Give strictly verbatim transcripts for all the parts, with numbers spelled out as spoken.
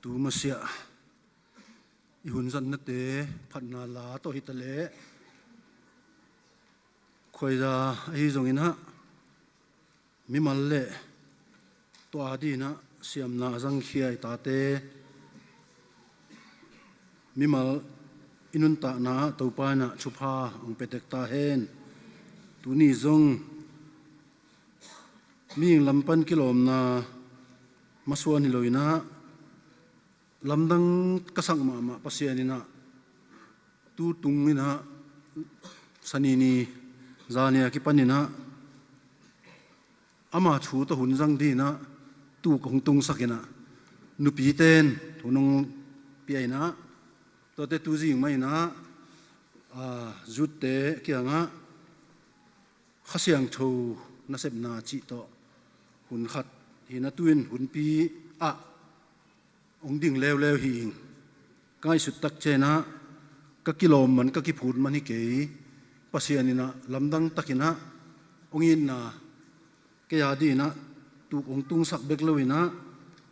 Tu masiah i hun zatnate phatna la tawh hitaleh, khuaiza ahi zongin ah, mimal le tua dinah siamna a zangkhia i tate, mimal i nuntakna ah Topa inah thupha hong pia tek ta hen. Tuni zong mihing lam pan kilawmna masuan hi lo inah, lamdang ka sak mahmah Pasian inah, tu tung inah, sanini zania kipan inah, ama thu tawh hun zang dinah tuk hong tungsak inah, nupiten hun hong pia inah, tuate tu zing mah inah, a, zutte kiangah Kha Siangtho nasepna cih tawh hun khat hi inah, tu-in hunpi ah hong ding leuleu hi ing. Ka ngaihsut tak ciang inah, ka kilawm man, ka kiphut man hi kei. Pasian inah lamdang tak inah hong itna kei a dinah tuk hong tungsak bek lo inah,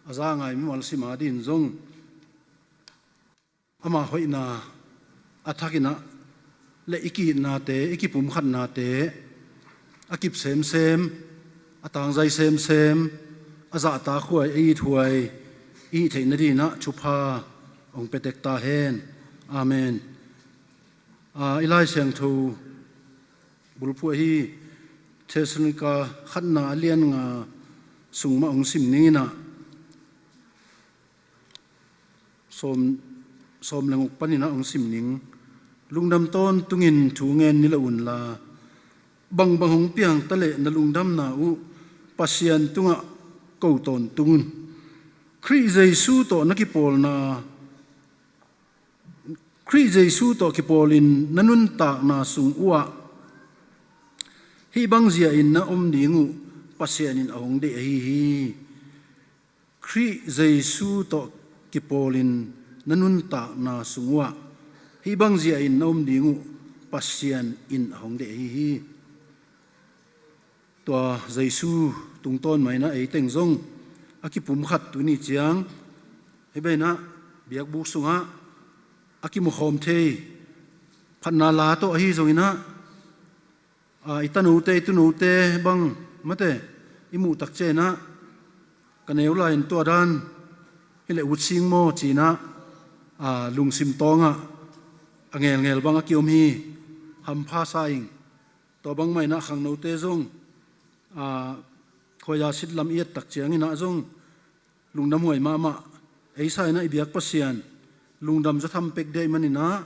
a za ngai mimal sim a din zong ama hoihna a thak inah le i ki-itnate, i kipumkhatnate a kip semsem, a tangzai semsem, a zahtakhuai, a ithuai i hih theih nadinah thupha hong pia tek ta hen. Amen. A, i Lai Siangtho bulphuh ahi Thessalonika khatna a lian nga sung mah hong sim ning inah, sawm, sawm le guk panin ah hong sim ning. Lungdam tawntungin thu ngen ni lo unla, bangbang hong piang ta leh na lungdamna uh Pasian tungah ko tawntung un. Khrih Jesu tawh na kipawlna, Khrih Jesu tawh kipawlin na nuntakna sung uhah hih bang zia-in na om ding uh Pasian in a hong deih ahi hi. Khrih Jesu tawh kipawlin na nuntakna sung uhah hih bang zia-in na om ding uh Pasian in a hong deih ahi hi. Tua Jesu tungtawn mah inah ei teng zong a kipumkhat tuni ciang, hih bang inah biakbuk sungah a kimukhawm thei phatna la tawh ahi zong inah, a, i tanote, i tunote bang mate i muh tak ciang inah, ka neu lai-in tua dan hi leh ut sing maw ci inah, a, lungsim tawngah a ngelngel bang a kiom hi. Hampha sa ing. Tua bang mah inah khangnote zong, a, khuaiza sit lam i et tak ciang inah zong lungdamhuai mahmah. Ei sa inah i biak Pasian lungdam zatham pek dei man inah,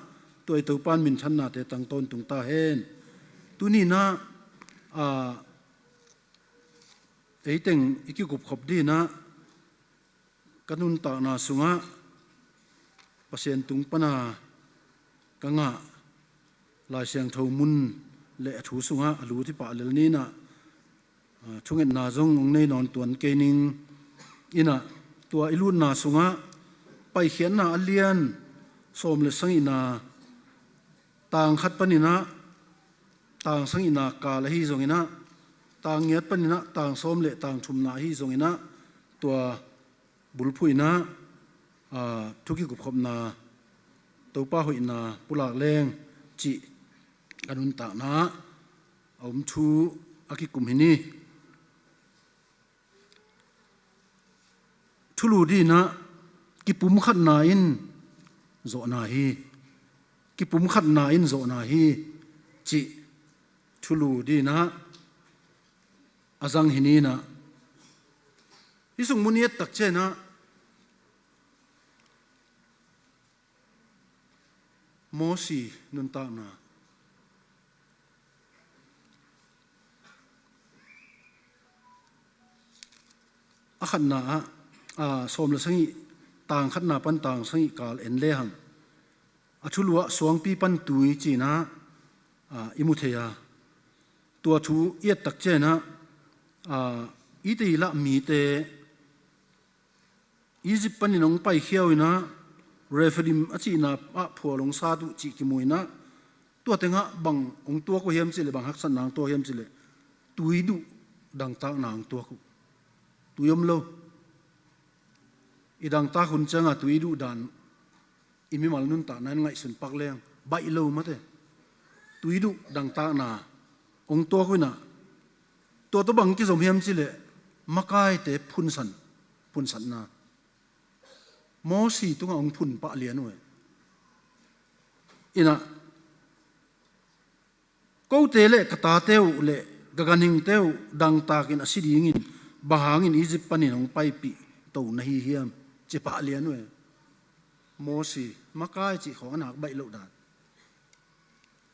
tua i Topa in minthannate tang tawntung ta hen. Tuni inah, a, ei teng i kikupkhop dinah, ka nuntakna sungah Pasian tung pana ka ngah Lai Siangtho mun le a thu sungah a lut hi pah lel ni inah, a, thungetna zong hong nei nawn tuan kei ning inah, tua i lutna sungah Paikhiatna a lian sawm le sagihna tang khat panin ah tang sagihna kal ahi zong inah, tang giat panin ah tang sawm le tang thumna ahi zong inah, tua bulphuh inah, a, thu kikupkhopna, Topa hoihna pulak leng cih ka nuntakna ah a om thu a kikum hi ni. Thulu dinah kipumkhatna in zawhna hi, kipumkhatna in zawhna hi cih thulu dinah a zang hi ni inah, hih sung mun i et tak ciang inah Mosi nuntakna a khatna ah, a, sawm le sagih tang khatna pan tang sagih kal en lehang a thulu ah suangpi pan tui ci inah, a, i mu thei a, tua thu i et tak ciang inah, a, i tei lah mite Egypt panin hong paikhia uh inah, Rephidim a cihna ah phual hong sat uh cih kimu inah, tua tengah bang hong tuak uh hiam cih leh, bang haksatna hong tuak uh hiam cih leh, tui duh dangtakna hong tuak uh. Tui om lo. I dangtak hun cianga tui duh dan i mimal nuntakna in ngaihsun pak leng baih lo mate. Tui duh dangtakna hong tuak uh inah, tua tawh bang kizom hiam cileh makaite phunsan, phunsatna Mosi tungah hong phun pah lian uh e. Inah, kote le ka tate uh le ka ganhingte uh dangtakin a si dingin bang hangin Egypt panin hong paipih to na hi hiam, ci pah lian uh e. Mosi, makai cih khawng a nak baih loh dan.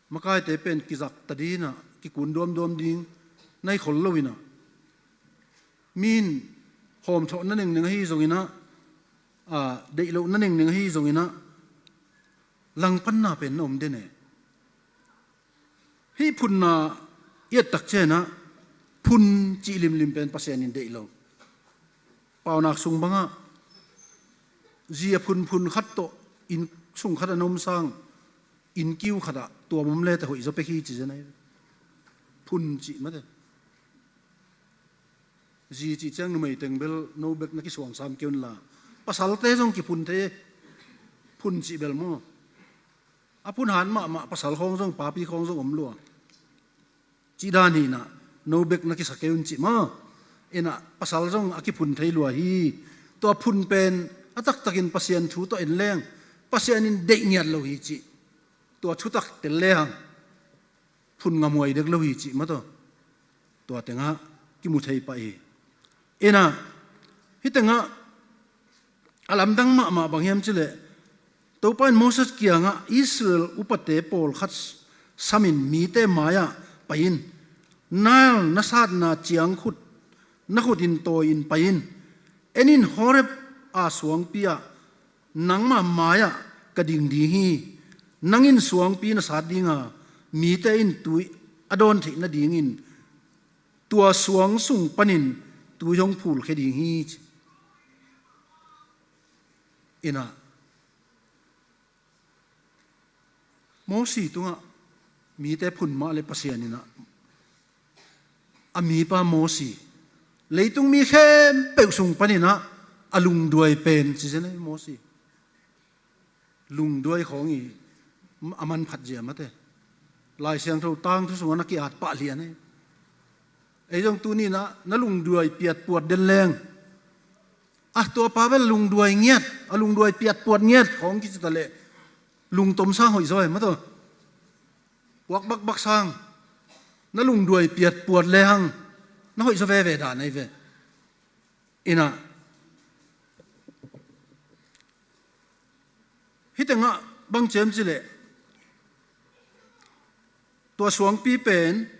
Makaite pen kizak ta dinah kikun duamduam ding na hi khol lo inah, mi in hawmthawh na nengneng ahi zonginah, a, deih loh na nengneng ahi zonginah, langpanna pen na om den e. Hih phunna i et tak cianah phun cih limlim pen Pasian in deih lo. Paunak sung bangah zi a phunphun khat tawh inn sung khat a na om sang, inn kiu khatah tuam om le teh hoih zaw pek hi ci zen ahi. Phun cih mate. Zi cih ciang numei teng bel no bek na kisuangsam kei unla, pasalte zong kiphun thei e. Phun cih bel maw, a phun hat mahmah pasal khawng zong, papi khawng zong om lua. Cih dan hi inah, no bek na kisa kei un cih maw. Inah pasal zong a kiphun thei lua hi. Tua phun pen a taktakin Pasian thu tawh en leng Pasian in deih ngiat lo hi cih, tua thutak tel lehang phun ngamhuai dek lo hi cih mataw. Tua tengah kimu thei pah hi. Inah, hih tengah a lamdang mahmah bang hiam cileh, Topa in Moses kiangah Israel upate pawlkhat samin mite mai-ah pai in, Nile na satna ciangkhut na khutin tawi-in pai in, en in Horeb a suangpi ah nangma mai-ah ka ding ding hi. Nang in suangpi na sat dinga, mite in tui a dawn theih nadingin tua suang sung panin tui hong phulkhia ding hi, ci. Inah, Mosi tungah mite phun mah le Pasian inah a mipa Mosi, leitung mi khempeuh sung paninah a lungduai pen ci zen ahi Mosi. Lungduai khawng hi a manphat zia mate. Lai Siangtho tangthu sungah na ki-at pah lian ahi. Ei zong tuninah na lungduai piatpuat den leng, a, tua pa bel lungduai ngiat, a lungduai piatpuat ngiat khawng kici taleh lungtom sang hoih zaw e mataw. Puak bakbak sang, na lungduai piatpuat lehang na hoih zaw veve dan ahi ve. Inah, hih tengah bang ciam cileh, tua suangpi pen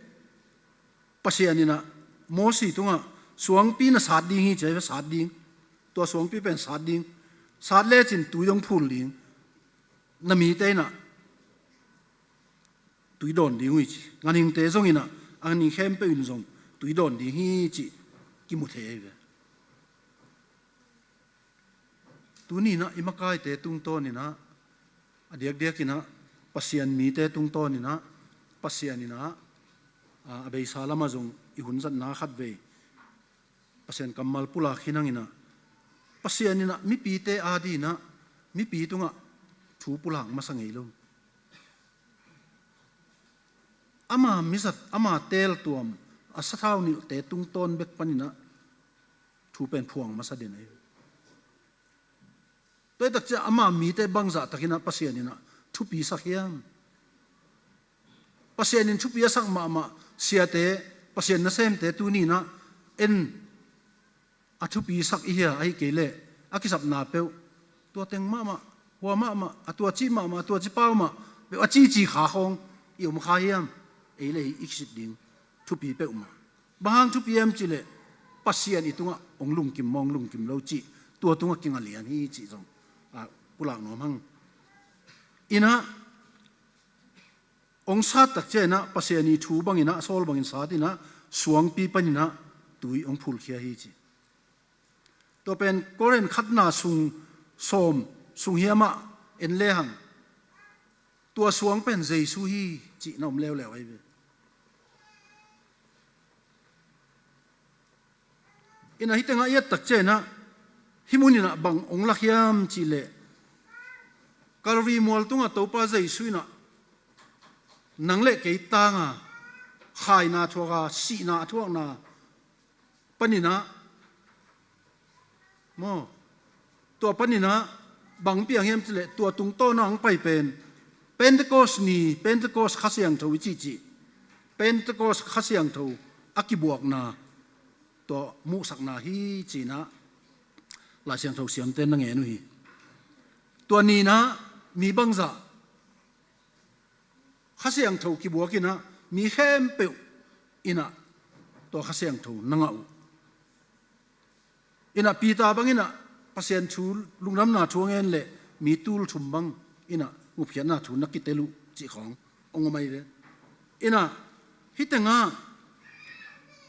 Pasian inah Mosi tungah suangpi na sat ding hi ci a, sat ding. Tua suangpi pen sat ding. Sat lecin tui hong phul ding. Na mite inah tui dawn ding uh hi ci. Ganhingte zong inah, a ganhing khempeuh in zong tui dawn ding hi cih kimu thei ahi ve. Tuninah i makaite tungtawninah, a diakdiakinah Pasian mite tungtawninah, Pasian inah, a, a beisa lamah zong i hun zatna khatvei Pasian kammal pulak hi nanginah, Pasian inah mipite adinah mipi tungah thu pulak masa ngei lo. Ama mizat, ama teeltuam, a sathau nilhte tungtawn bek paninah thu pen phuang masa den ahi. Tua hi takciah ama mite bangzah takinah Pasian inah thupi sak hiam? Pasian in thupi a sak mahmah siate, Pasian nasemte tuninah en a thupi sak i hia, ahi kei leh a kisapna peuh tua teng mahmah, hua mahmah, a tua cih mahmah, a tua cih pau mah peuh a cici kha khawng i om kha hiam? Ei le ei i kisit ding thupi peuhmah. Bang hang thupi hiam cileh Pasian i tungah hong lungkim maw hong lungkim lo cih tua tungah kinga lian hi cih zong, a, pulak nuam hang. Inah, hong sat takcianah Pasian i thu banginah, Saul bangin sat inah suangpi paninah tui hong phulkhia hi ci. Tua pen Korin khatna sung sawm sung hiamah en lehang, tua suang pen Jesu hi cih na om leuleu ahi ve. Inah hih tengah i et takcianah Hih muninah bang hong lak hiam cihleh, Calvary mual tungah Topa Jesu inah nang le kei tanga khaina thuaka, sihna a thuakna paninah, maw, tua paninah bang piang hiam cihleh, tua tungtawna hong pai pen Pentecost ni, Pentecost Kha Siangtho i cihcih, Pentecost Kha Siangtho a kibuakna, tua muhsakna hi cinah Lai Siangtho siamte na ngen uh hi. Tua ninah mi bangzah Kha Siangtho kibuakinah mi khempeuh inah tua Kha Siangtho na ngah uh. Inah Peter banginah Pasian thu, lungdamna thu a ngen le mi tul thum bang inah ngupkhiatna thu na kitel uh cih khawng hong om ahi ve. Inah hih tengah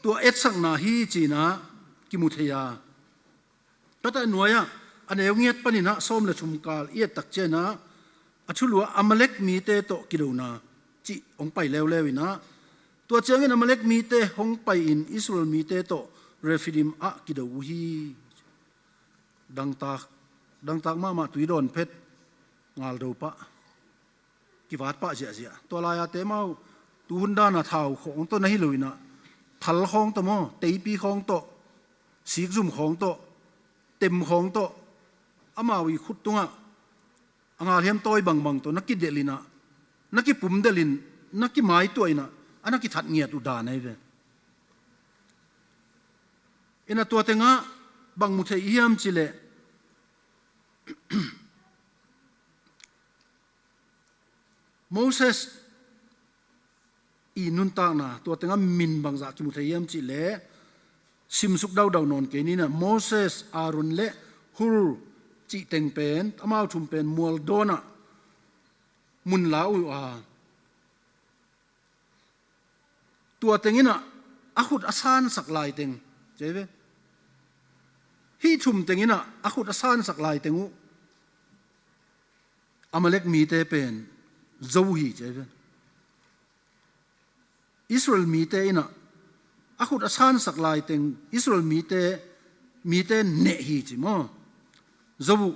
tua etsakna hi cinah kimu thei a, tua teh nuai-ah a neu ngiat paninah sawm le thum kal i et tak cianginah a thulu-ah Amalek mite tawh kidona cih hong pai leuleu inah, tua ciangin Amalek mite hong pai-in Israel mite tawh Rephidim ah kido uh hi. Dangtak, dangtak mahmah, tui dawn phet, ngaldo pah, kivat pah ziahziah. Tua lai-a te amau tuhun dana thau khawng tawh na hi lo inah, thal khawng tawh maw, teipi khawng tawh, sikzum khawng tawh, tem khawng tawh, amau i khut tungah a ngalhiam tawi bangbang tawh na kidelh inah, na kipumdelh in, na kimaituah inah, a na kithat ngiat uh dan ahi ve. Inah tua tengah bang mu thei hiam cihleh, Moses i nuntakna tua tengah min bangzah kimu thei hiam cihleh, simsuk daudau nawn kei ninah, Moses, Aaron le Hur cih teng pen, amau thum pen mual dawnah mun la uh a, tua tenginah a khut a sansak laiteng, ci ve. Hih thum tenginah a khut a sansak laiteng uh Amalek mite pen zo uh hi, ci ve. Israel mite inah a khut a sansak laiteng Israel mite, mite neh hi ci maw. Zo uh,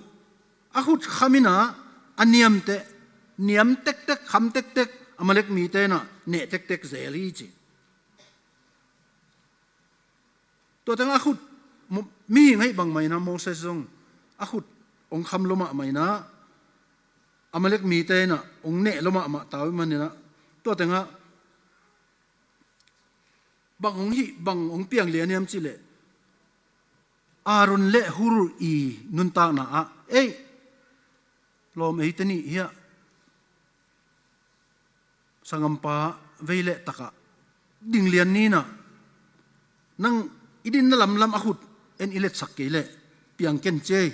a khut kham inah a niamteh, niam tektek, kham tektek Amalek mite inah neh tektek zel hi ci. Tua tengah a khut, mo-, mihing ahi bang mah inah Moses zong a khut hong kham lua mahmah inah, Amalek mite inah hong neh lua mahmah ta uh ahih maninah, tua tengah bang hong hih, bang hong piang lian hiam cihleh, Aaron le Hur i nuntakna ah, ei, lawm, eite nih hiah sangampa vei le takah ding lian ninah, nang i dinna lamlam a khut en i letsak kei leh piang ken ci ei,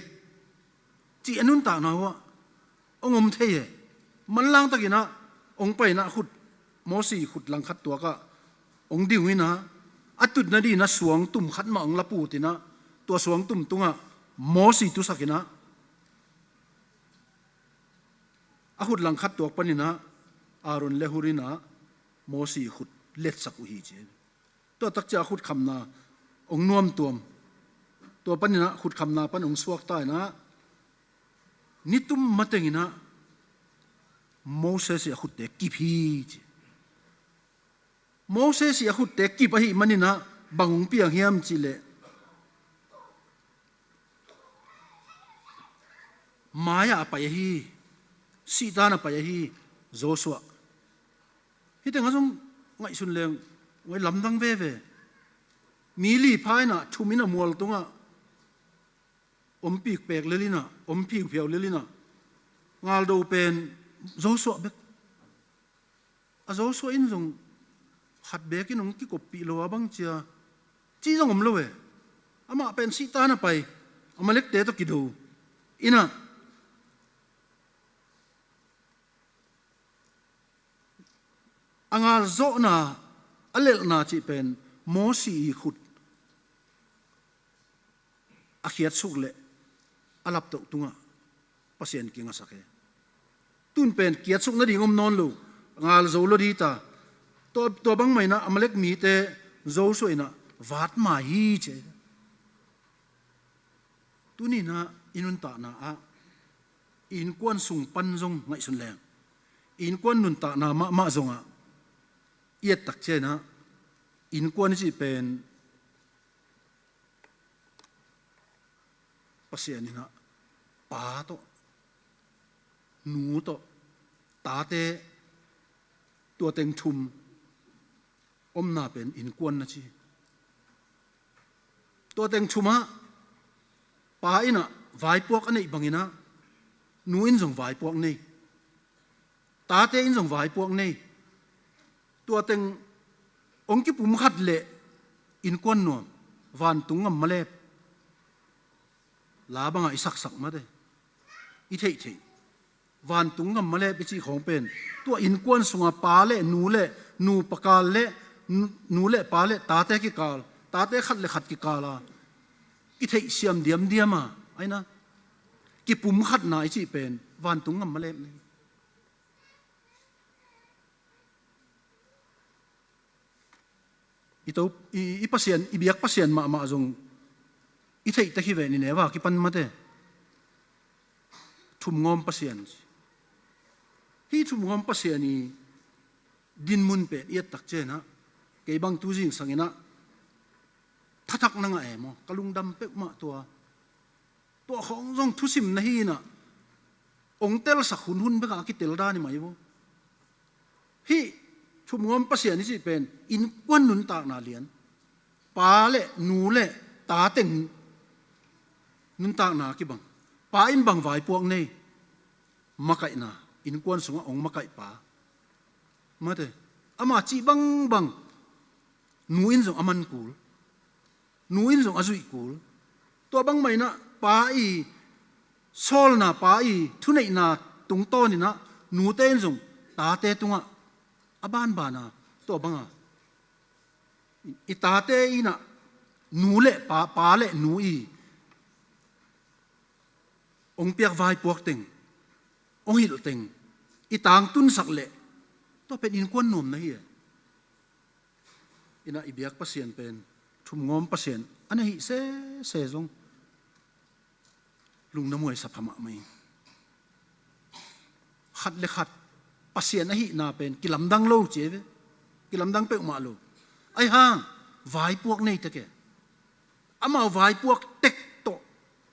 ci a nuntakna uh ah hong om thei e. Manlang takinah hong painah a khut, Mosi khut langkhat tuakah hong ding uh inah, a tutna dinah suangtum khat mah hong la put inah, tua suangtum tungah Mosi tusak inah, a khut langkhat tuak paninah Aaron le Hur inah Mosi khut letsak uh hi ci. Tua takcia a khut khamna hong nuamtuam, tua paninah khut khamna pan hong suakta inah, nitum matenginah Moses i a khutte kip hi ci. Moses i a khutte kip ahih maninah bang hong piang hiam cihleh, mai-ah a pai ahi, sihtan a pai ahi Joshua. Hih tengah zong ngaihsun leng, ngaih lamdang veve. Mi li pha inah, thum inah mual tungah om pikpek lel inah, om phiuphiau lel inah, ngaldo pen Joshua bek. A Joshua in zong khat bekin hong kikoppih lo a bang cia, ci zong om lo e. Amah pen sihtan a pai, Amalekte tawh kido inah, a ngalzawhna, a lelhna cih pen Mosi i khut a khiatsuk le a laptoh tungah Pasian kingasak e. Tun pen kiatsuk nading om nawn lo, ngal zo lo dita. Tua, tua bangmah inah Amalek mite Joshua inah vat mai hi ci. Tuni-in ah i nuntakna ah i innkuan sung pan zong ngaihsun leng, i innkuan nuntakna mahmah zongah i et tak ciangin ah innkuan i cih pen Pasian in ah pa tawh, nu tawh, tate, tua teng thum omna pen innkuan na ci. Tua teng thumah pa in ah vaipuak a neih bangin ah nu in zong vaipuak nei, tate in zong vaipuak nei. Tua teng hong kipumkhat leh innkuan nuam, vantung ngam malep la bangah i saksak mate, i theihtheih. Vantung ngam malep i cih khawng pen tua innkuan sungah pa le nu le nu pakal le nu, nu le pa le tate kikal, tate khat le khat kikal a kitheihsiam diamdiam a, aina kipumkhatna i cih pen vantung ngam malep nei. I to, i, i Pasian, i biak Pasian mahmah zong i theih tek hi ve, Nineveh kipan mate. Thumngawm Pasian. Hih thumngawm Pasian i dinmun pen i et tak ciangin ah kei bang tu zingsangin ah thathak na ngah e maw, ka lungdam peuhmah tua. Tua khawng zong thusim na hi-in ah hong telsak hunhun bekah a kitel dan hi mai vo. Hih thumngawm Pasian i cih pen innkuan nuntakna lian. Pa le nu le ta teng nuntakna kibang. Pa in bang vaipuak nei, makaihna, innkuan sungah hong makaih pa. Mate, ama cih bangbang nu in zong a man kul, nu in zong a zuih kul. Tua bangmah in ah pa i sawlna, pa i thuneihna tungtawnin ah nute in zong tate tungah a banbana, tua banga i tate in ah nu le pa, pa le nu i hong piak vaipuak teng, hong hilh teng, i tangtunsak leh tua pen innkuan nuam na hi e. Inah i biak Pasian pen thumngawm Pasian a na hih sese zong lungna muaisa pha mahmah hi. Khat le khat Pasian ahihna pen kilamdang lo ci hi ve. Kilamdang peuhmah lo. Ahi hang vaipuak nei tek e. Amau vaipuak tek tawh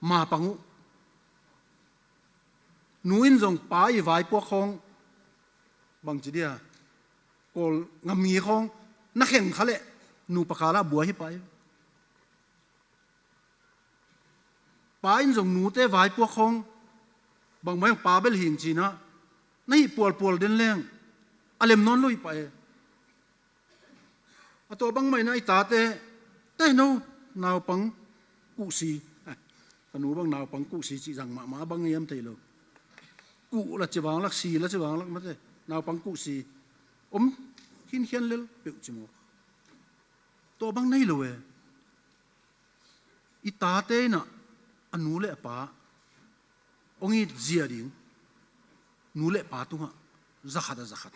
mapang uh. Nu in zong pa i vaipuak khawng bangci dia, Kawl ngamngi khawng na khen kha leh nu pakal ah bua hi pah hi. Pa in zong nute vaipuak khawng bangmah hong pa bel hing ci-in ah na hih pualpual den leng a lem nawn lo hi pah e. A tua bangmah in ah i tate, te no, naupang kuhsi. Ka nu bang naupang kuhsi cih zang mahmah a bang hiam thei lo. Kuh la ci vanglak, si la ci vanglak mate. Naupang kuhsi om khinkhian lel peuh ci mawk. Tua bang nei lo e. I tate in ah a nu le a pa hong it zia ding, nu le pa tungah zakhat a zakhat.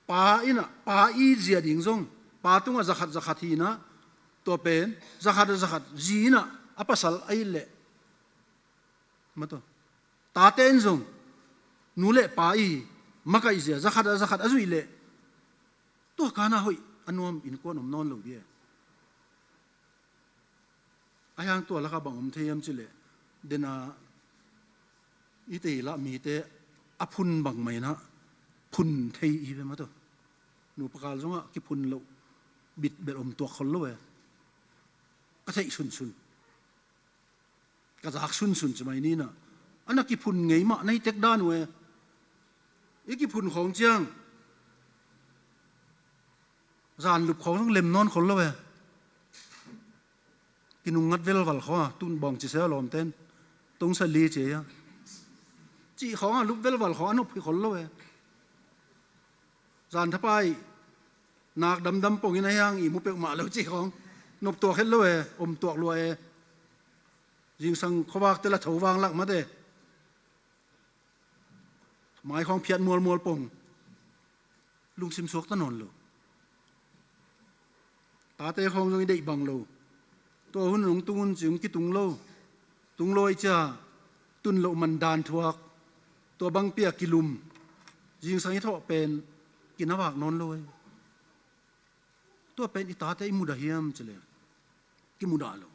Pa in ah pa it zia ding zong pa tungah zakhat zakhat hi-in ah, tua pen zakhat a zakhat, zi in ah a pasal a it leh, maw, tate in zong nu le pa i makaih zia zakhat a zakhat a zuih leh, tua kana hoih a nuam innkuan om nawn lo dia. Ahi hang tua lakah bang om thei hiam cih leh, dena i tei lah mite a phun bangmah in ah phun thei hi ve, maw. Nu pakal zongah kiphun loh bit bel om tuak khol lo e. Ka theih sunsun, ka zak sunsun ci mai ni in ah, a na kiphun ngei mah na hi tek dan uh e. I kiphun khawng ciang zanlup khawng zong lem nawn khol lo e. Kinungngat velval khawng a, tun bawng ci se a lawmten, tungsa li ci a, cih khawng a lup velval khawng a nop hi khol lo e. Zan thapai nak damdam pongin ahi hang i mu peuhmah lo cih khawng nop tuak het lo e, om tuak lua e. Zingsang khuavak tel a tho vanglak mate. Mai khawng phiat mualmual pong. Lungsim suakta nawn lo. Tate khawng zong i deih bang lo. Tua hun hong tung un ci, hong kitung lo. Tung lo ahih ciang tun loh man dan thuak, tua bang pia kilum, zingsang i thawh pen kinavak nawn lo ei. Tua pen i tate i mudah hiam ci leng kimudah lo.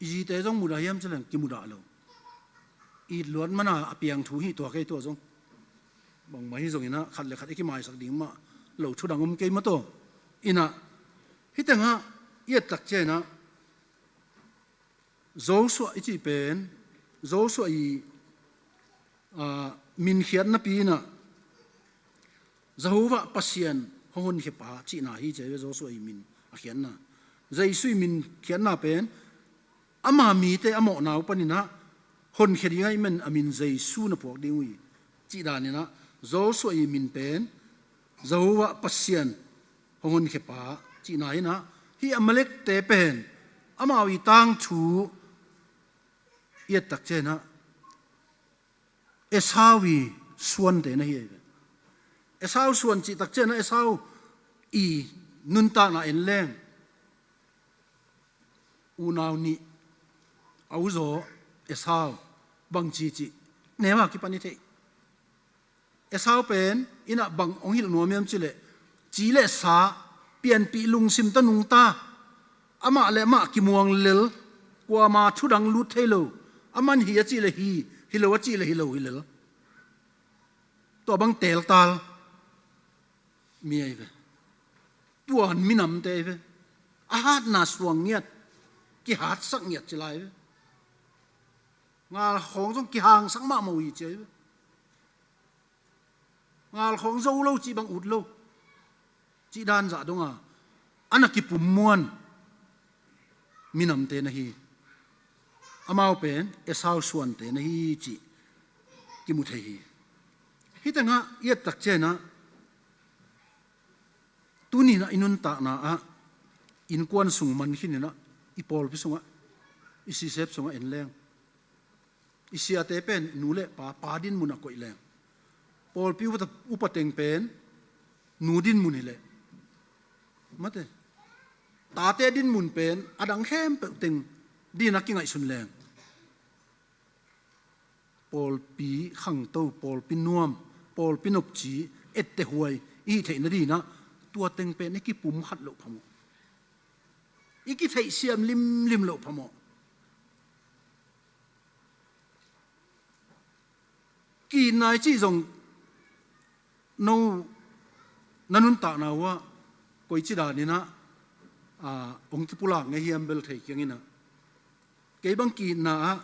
I zite zong mudah hiam ci leng kimudah lo. It luat mana a piang thu hi tua kei tua zong. Bangmah hi zongin ah khat le khat i kimaisak ding mah lo, thu dang om kei mah tawh. Inah hih tengah i et tak ciangin ah Joshua i cih pen, Joshua i, ah, min khiatnapi inah Jehovah Pasian hong honkhia pa cihna hi ci a hi ve, Joshua i min a khiatna. Jesu i min khiatna pen ama mite a mawhna uh panin ah honkhia ding ahih man a min Jesu na phuak ding uh hi cih danin ah Joshua i min pen Jehovah Pasian hong honkhia pa cihna hi inah, hih Amalekte pen amau i tangthu i et tak ciangin ah Esau i suante na hi a hi ve. Esau suan cih tak ciangin ah Esau i nuntakna en leng, unau nih, a uzaw Esau, bangci cih neu a kipan i theih. Esau pen inah bang hong hilh nuam hiam cih leh, ci le sa pianpih lungsim tawh nungta, amah le amah kimuang lel, kuama thu dang lut thei lo, aman hi a cih leh hi, hi lo a cih leh hi lo hi lel. Tua bang teeltaal mi a hi ve. Tuan minamte a hi ve. A hatna suang ngiat, kihatsak ngiat ci lai hi ve. Ngal khawng zong kihangsak mahmah uh hi ci a hi ve. Ngal khawng zo lo cih bang ut lo. Cih dan zah dong a, a na kipum muan minamte na hi. Amau pen Esau suante na hi cih kimu thei hi. Hih tengah i et tak ciangin ah tuni inah i nuntakna ah innkuan sung man khin inah i pawlpi sungah, i sisep sungah en leng, i siate pen nu le pa, pa dinmun a koih leng, pawlpi upa, upa teng pen nu dinmun hi leh, mate, tate dinmun pen a dang khempeuh teng dinah kingaihsun leng, pawlpi khangto, pawlpi nuam, pawlpi nopci, ettehuai i hih theih nadinah tua teng pen i kipum khat loh phamawh, i kitheihsiam limlim loh phamawh. Ki-itna i cih zong no na nuntakna uh ah koici danin ah, ah, hong kipulak ngei hiam bel thei kiang inah, kei bang ki-itna ah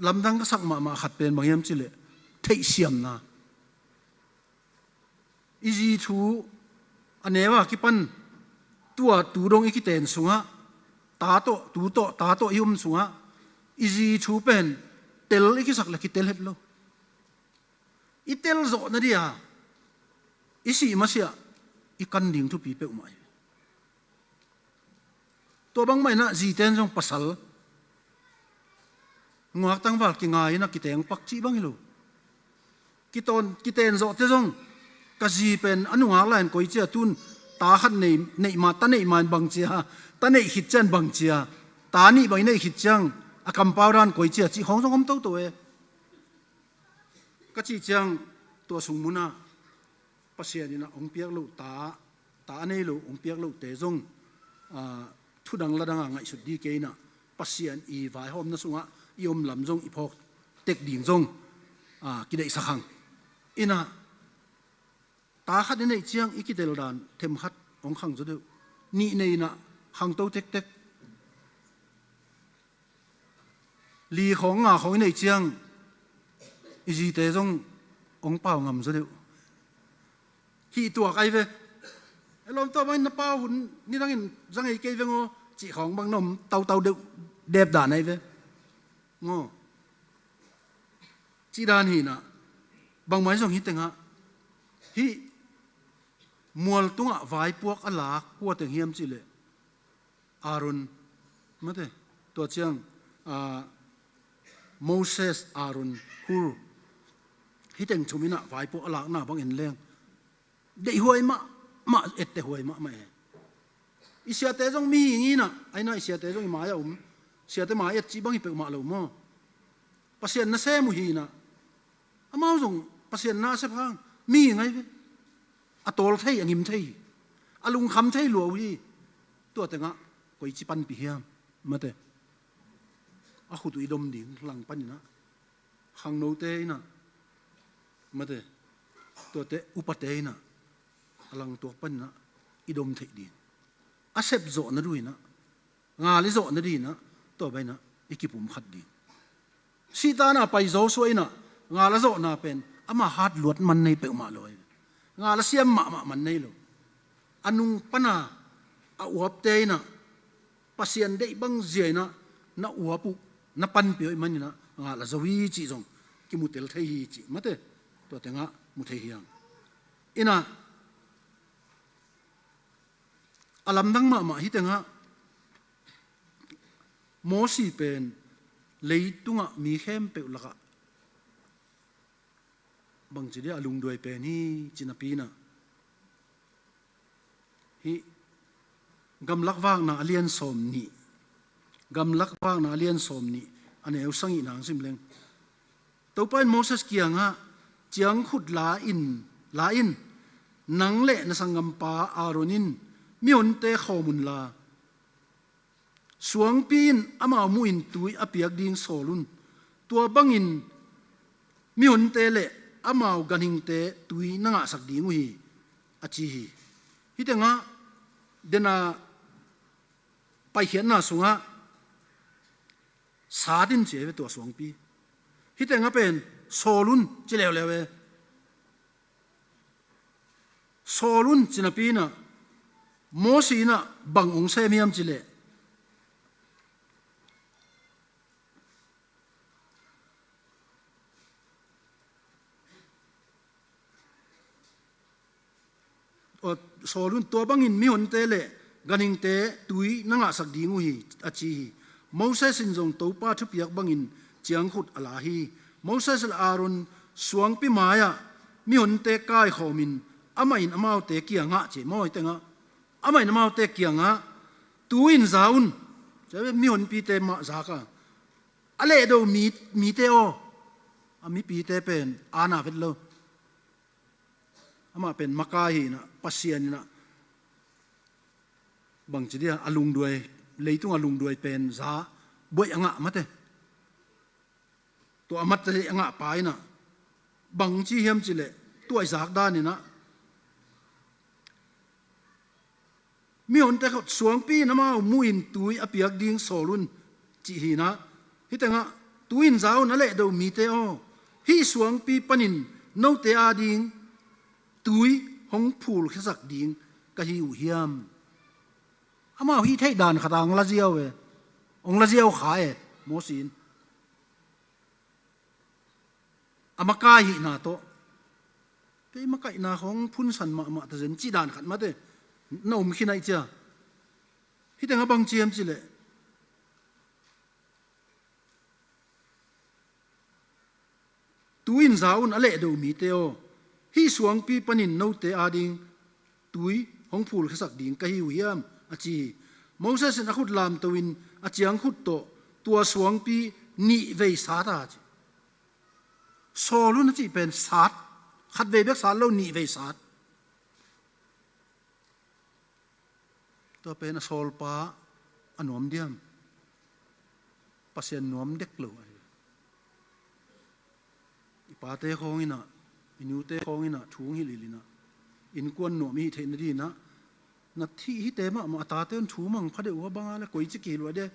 lamdang ka sak mahmah khat pen bang hiam cih leh theihsiamna. I zi thu a neu a kipan tua tu dong i kiten sungah, ta tawh, tu tawh, ta tawh i om sungah i zi thu pen tel i kisak le kitel het lo. I tel zawh nadia i sih masiah i kan ding thupi peuhmah hi. Tua bangmah inah zite in zong pasal nguak tangval kingai inah kiteng pak cih bang hi lo. Kitawn, kiten zawhte zong, ka zi pen a nungak lai-in koi cia, tun ta khat nei, neih ma, ta neih ma-in bang cia, ta neih khit ciang bang cia, ta nih bang i neih khit ciang a kampau dan koi cia cih khawng zong om toto e. Ka cih ciang tua sung munah Pasian inah hong piak loh ta, ta a nei lo hong piak lohte zong, ah, thudang ladang a ngaihsut ding kei inah, Pasian i vaihawmna sungah i om lam zong i phawk tek ding zong, ah, kideihsak hang. Inah ta khat i neih ciang i kitel dan themkhat hong khang zaw deuh. Nih nei inah khangto tektek. Li khawng nga khawng i neih ciang i zite zong hong pau ngam zaw deuh. Hih tuak ahi ve. E lawm, tua bangin na pau hun nidangin za ngei kei veng aw cih khawng bang na om tautau deuh, dep dan ahi ve. Ngaw. Cih dan hi inah, bangmah hi zong hih tengah hih mual tungah vaipuak a lak kua teng hiam cih leh Aaron, mate, tua ciang, ah, Moses, Aaron, Hur, hih teng thum inah vaipuak a lakna bang en leng deihhuai mahmah, ettehuai mahmah e. I siate zong mihing hi inah, ahi inah i siate zong i mai-ah um, siate mai-ah et cih bang hi peuhmah lo maw? Pasian nasem uh hi inah, amau zong Pasian na a sep hang mihing ahi ve. A tawl thei, a ngim thei hi. A lungkham thei lua uh hi. Tua tengah koici panpih hiam? Mate. A khut uh i dom ding lang pan inah, khangnote inah, mate, tuate upate inah, a langtuak pan inah i dom theih ding. A sep zawh nading inah, ngal i zawh nading inah, tua bang inah i kipumkhat ding. Sihtan a pai Joshua inah ngal a zawhna pen ama hat luat man nei peuhmah lo ahi. Ngal a siam mahmah man nei lo. A nung pana a uapte inah Pasian deih bang zia inah na uap uh, na panpih uh ahih man inah ngal a zo hi cih zong kimu tel thei hi cih, mate, tua tengah mu thei hi hang. Inah a lamdang mahmah hih tengah Mosi pen leitungah mi khempeuh lakah bangci dia a lungduai pen hi ci napi inah, hih Gamlak Vakna a lian sawm nih, Gamlak Vakna a lian sawm nih, a neu sagihna hong sim leng. Topa in Moses kiangah, ciangkhut la in, la in, nang le na sanggampa Aaron in mihonte khawm unla, suangpi in amau muhin tui a piak ding sawl un. Tua bangin mihonte le amau ganhingte tui na ngahsak ding uh hi, a ci hi. Hih tengah dena paikhiatna sungah sat in ci ahi ve tua suangpi. Hih tengah pen sawl un ci leuleu e. Sawl un ci napi inah, Mosi inah bang hong sem hiam cih leh, aw, sawl un, tua bangin mihonte le ganhingte tui na ngahsak ding uh hi, a ci hi. Moses in zong Topa thupiak bangin ciangkhut a la hi. Moses le Aaron suangpi mai-ah mihonte kaikhawmin amah in amaute kiangah, ci maw, hih tengah, amah in amaute kiangah, tu in za un, ci a, mihonpite mah zak a, a lehdo mi, mite aw, a mipite pen aana vet lo. Amah pen makai hi inah, Pasian inah bangci dia a lungduai, leitung a lungduai pen za buaih a ngah, mate. Tua a mat a ngah pa inah bangci hiam cih leh, tua i zak dan inah mihonte khawm suangpi in amau muhin tui a piak ding sawl un, cih hi inah, hih tengah, tu in za un, a lehdo mite aw, hih suangpi panin note ading tui hong phulkhiasak ding ka hi uh hiam? Amau hih theih dan khat a hong la ziau e, hong la ziau kha e, Mosi in. A makai hihna tawh, kei makaihna khawng phunsan mahmah ta zen, cih dan khat, mate, na om khin ahih cia. Hih tengah bang ci hiam cih leh, tu in za un, a lehdo mite aw, hih suangpi panin note ading tui hong phulkhiasak ding ka hi uh hiam, a ci hi. Moses in a khut lamto in a ciangkhut tawh tua suangpi nih vei sat a, ci. Sawl un a cih pen sat, khat vei bek sat lo, nih vei sat. Tua pen a sawlpa a nuam diam? Pasian nuam dek lo ahi. I pate khawng inah, i nute khawng inah thu hong hilh hilh inah, innkuan nuam i hih theih nading inah, na thih hite mahmah, a tate un thu mang pha deuh uh a, bang a le koici kihilh uh a de,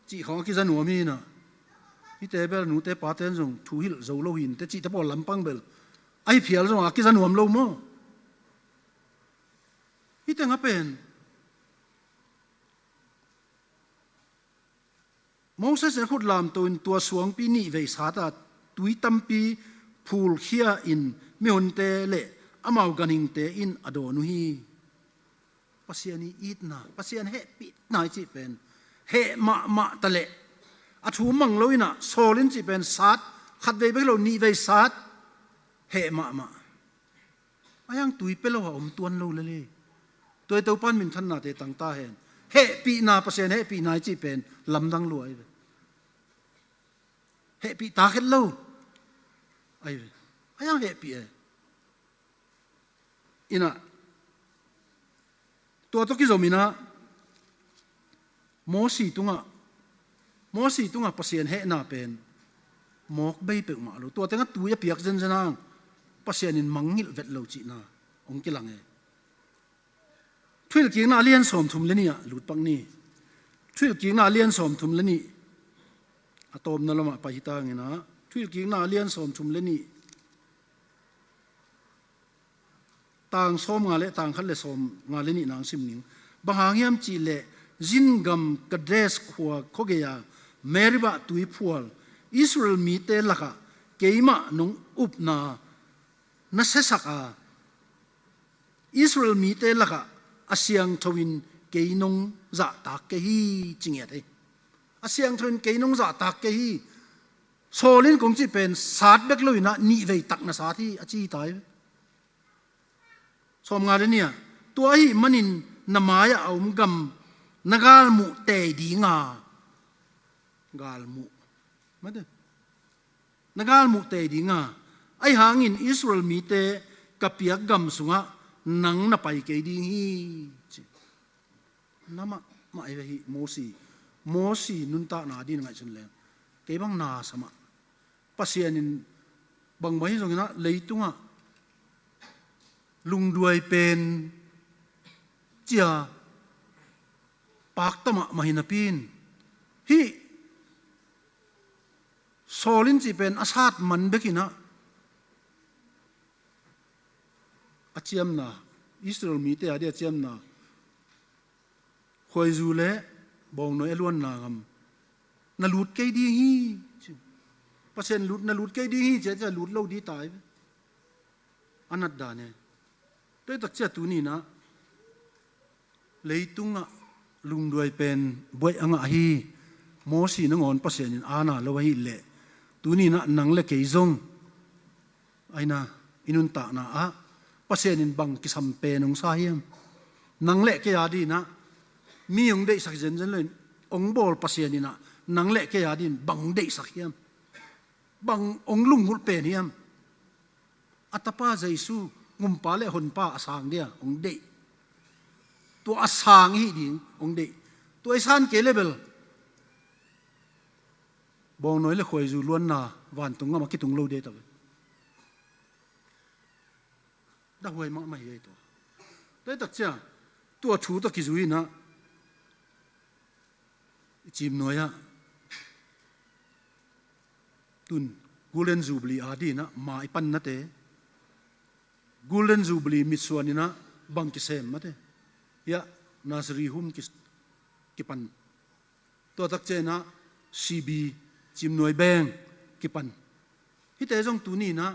cih khawng a kiza nuam hi inah. Hihte bel nute pate in zong thu hilh zo lo hi inteh, cihte pawl lampang bel ahi phial zong a kiza nuam lo maw? Hih tengah pen Moses in a khut lamto in tua suangpi nih vei sat a, tui tampi phulkhia in mihonte le amau ganhingte in a dawn uh hi. Pasian i itna, Pasian hehpihna i cih pen heh mahmah ta leh, a thu mang lo inah sawl in cih pen sat, khat vei bek lo, nih vei sat, heh mahmah. A hiang tui pia lo a om tuan lo lel hi. Tua i Topan minthannate tangta hen. Hehpihna, Pasian hehpihna i cih pen lamdang lua ahi ve. Hehpih tak het lo ahi ve. Ai ang hehpih e. Inah, tua tawh kizom inah, Mosi tungah, Mosi tungah Pasian hehna pen mawk bei peuhmah lo. Tua tengah tui a piak zenzen ang, Pasian in mangngilh vet lo cihna hong kilang e. Thuhilhkikna a lian sawmthum le nih ah lutpak ni. Thuhilhkikna a lian sawmthum le nih, a tawpna lamah pai hi ta nginah, Thuhilhkikna a lian sawmthum le nih, tang sawmnga le tang khat le sawmnga le nih nang sim ning. Bang hang hiam cihleh, Zin gam Kades khua khuagei-a Meribah tuiphual, Israel mite lakah keimah nong upna na siasak a, Israel mite lakah a siangtho in kei nong zahtak kei hi, ci ngiat hi. A siangtho in kei nong zahtak kei hi. Saul in kong cih pen sat bek lo inah nihvei tak na sat hi, a ci hi ta hi. Sawmnga le nih ah, tua ahih manin na mai-ah a om gam na galmuh tei dinga, galmuh, mate, na galmuh tei dinga, ahi hangin Israel mite ka piak gam sungah nang na pai kei ding hi, ci. Na mahmah hi ve hih Mosi. Mosi nuntakna din ngaihsun leng, kei bang na sa mah. Pasian in bangmah hi zongin ah, leitungah lungduai pen cia pakta mahmah hi napi-in, hih Saul in cih pen a sat man bek inah, a ciamna, Israel mite a ding a ciamna, khuaizu le bawngnawi a luanna gam na lut kei ding hi, ci. Pasian lut, na lut kei ding hi, ci a, ci a lut lo ding ta hi ve. A nat dan e. Tua hi tak ciah tuni inah, leitungah lungduai pen buaih a ngah hi. Mosi nangawn Pasian in aana lo ahih leh, tuni inah nang le kei zong, aina, i nuntakna ah Pasian in bang kisam pen hong sa hiam? Nang le kei a dinah, mi hong deihsak zenzen lo in, hong bawl Pasian inah nang le kei a din bang hong deihsak hiam? Bang hong lunghulh pen hiam? A Tapa Jesu, Gumpa le Honpa a sang dia hong deih. Tua a sang i hih ding hong deih. Tua i san kei le bel, bawngnawi le khuaizu luanna vantung gam a kitung lo ding hi ta ve. Dahhuai mahmah hi ei tua. Tua hi tak ciah, tua thu tawh kizui inah, i Cimnuai ah tun Golden Jubilee a dinah ma i pannate, Golden Jubilee mitsuan inah bang kisem mate. Hiah Nazarene Home ki, kipan. Tua tak ciah inah C B, Cimnuai Bank kipan. Hihte zong tuni inah,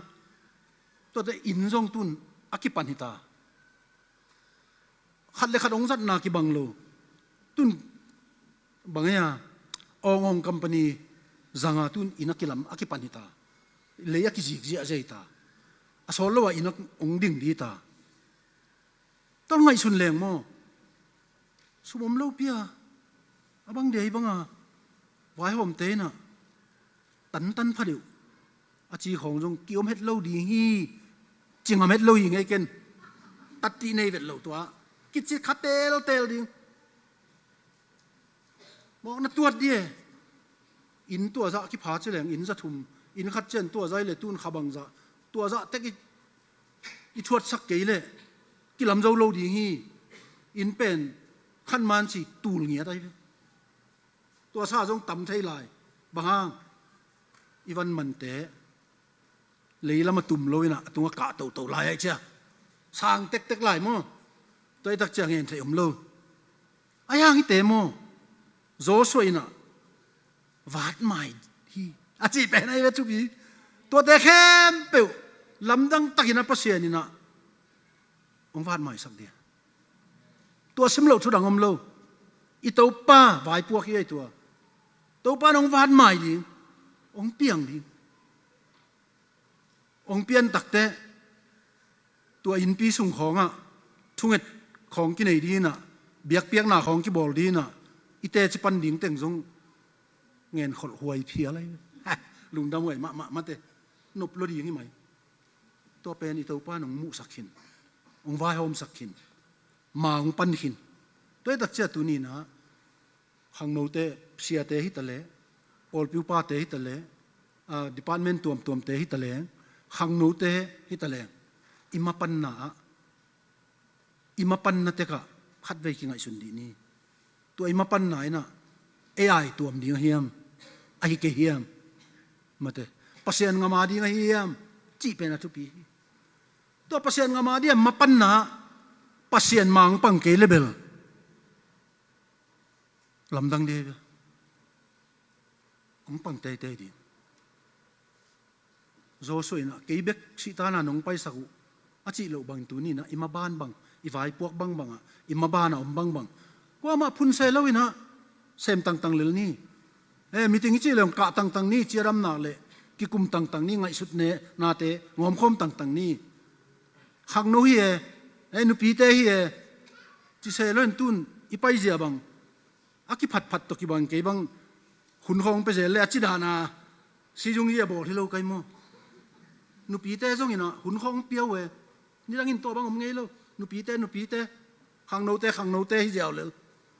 tuate inn zong tun a kipan hi ta. Khat le khat hong zatna kibang lo. Tun bang ei a, awng awng company zanga tun inn a kilam a kipan hi ta. Lei a kizik ziahziah hi ta. A sawt lo a inn a hong ding ding hi ta. Tol ngaihsun leng maw? Sum om lo pi a, a bang dia hi banga vaihawmte inah tantan pha deuh a ci khawng zong kiom het lo ding hi. Ci ngam het lo hi ngei ken. Tattih nei vet lo tua, kici kha teltel ding. Mawk na tuat dih e. Inn tua zah kipha ci leng inn za thum, inn khat cian tua zah hi le tun kha bang zah, tua zah tek i, i thuatsak kei leh kilam zo lo ding hi. Inn pen khan man ci tul ngiat ahi ve. Tua sa zong tam thei lai. Bang hang? I van mante leilam a tum lo inah a tungah kah toto lai ahi cia. Sang tektek lai maw? Tua i tak cia ngen theih om lo. Ahi hang hihte maw? Joshua inah vatmai hi a cih pen ahi ve thupi. Tuate khempeuh lamdang takin a Pasian inah hong vatmaisak ding. Tua sim loh thudang om lo. I Topa vaipuak hi ei tua. Topa in hong vatmai ding, hong piang ding. Hong pian takteh tua innpi sung khawngah thunget khawng kinei dinah, biakpiakna khawng kibawl dinah, i teci pan ding teng zong ngenkholh huai phial ahi. Lungdam huai mahmah mate. Nop lo ding hi mai. Tua pen i Topa in hong muhsak khin, hong vaihawmsak khin, ma hong pan khin. Tua i takcia tuninah khangnote, siate hitaleh, pawlpi upate hitaleh, ah, department tuamtuamte hitaleh, khangnote hitaleh, i mapanna ah, i mapanna tekah khatvei kingaihsun dih ni. Tua i mapanna inah A I tuam ding ahiam, ahi kei hiam? Mate, Pasian ngam a ding ahi hiam? Cih pen a thupi hi. Tua Pasian ngam a ding a mapanna, Pasian ma hong pang kei le bel lamdang dih hi ve. Hong pang teitei ding. Joshua inah kei bek sihtanah nong paisak uh a cih loh bangin tuninah i maban bang, i vaipuak bangbangah, i mabanah om bangbang kuamah phunse loinah sem tangtang lel ni. Eh, meeting i cih le hong kah tangtang ni, ciadamna le kikum tangtang ni, ngaihsut ne nate ngawmkhawm tangtang ni. Khangno hi e, eh, nupite hi e, cise loin tun i paizia bang a kiphatphat tawh kibang kei bang hun khawng pia zel le a ci dana sizung hi a bawl hi lo kai maw? Nupite zongin ah hun khawng pia uh e. Nidangin tua bang om ngei lo. Nupite, nupite, khangnote, khangnote hi ziau lel.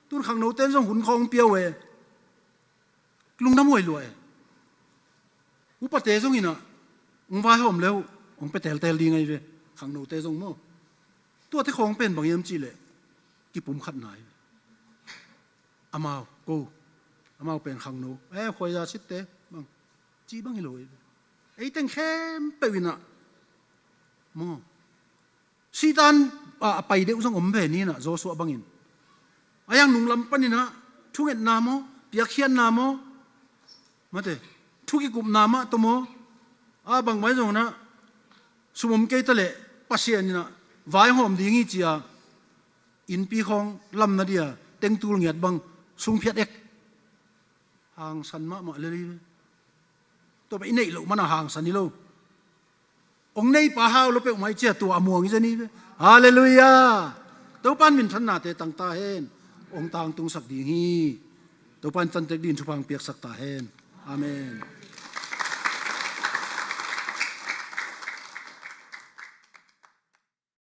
Tun khangnote zong hun khawng pia uh e. Lungdam huai lua e. Upate zongin ah hong vaihawm le uh hong pia teltel ding ahi ve. Khangnote zong maw? Tuate khawng pen bang hiam cihleh kipumkhatna ahi ve. Amau ko, amau pen khangno, eh, khuaiza sitte bang, cih bang hi lo hi ve. Ei teng khempeuh inah maw, Sihtan a, a pai deuh zong om ve ninah Joshua bangin. A yang nunglam paninah thungetna maw, piakkhiatna maw, mate, thu kikupna mah tawh maw, a bangmah zonginah sum om kei taleh Pasian inah vaihawm ding hi cia, innpi khawng lamna dia tengtul ngiat bang sungphiat ek. Hangsan mahmah lel hi ve. Tua beh i neih loh mana hangsan hi lo. Hong neipa hau lo peuhmah i cia tua a muang i zen hi ve. Halleluiah. Topan minthannate tang ta hen. Hong tangtungsak ding hi. Topan tantek din thupha hong piaksak ta hen. Amen.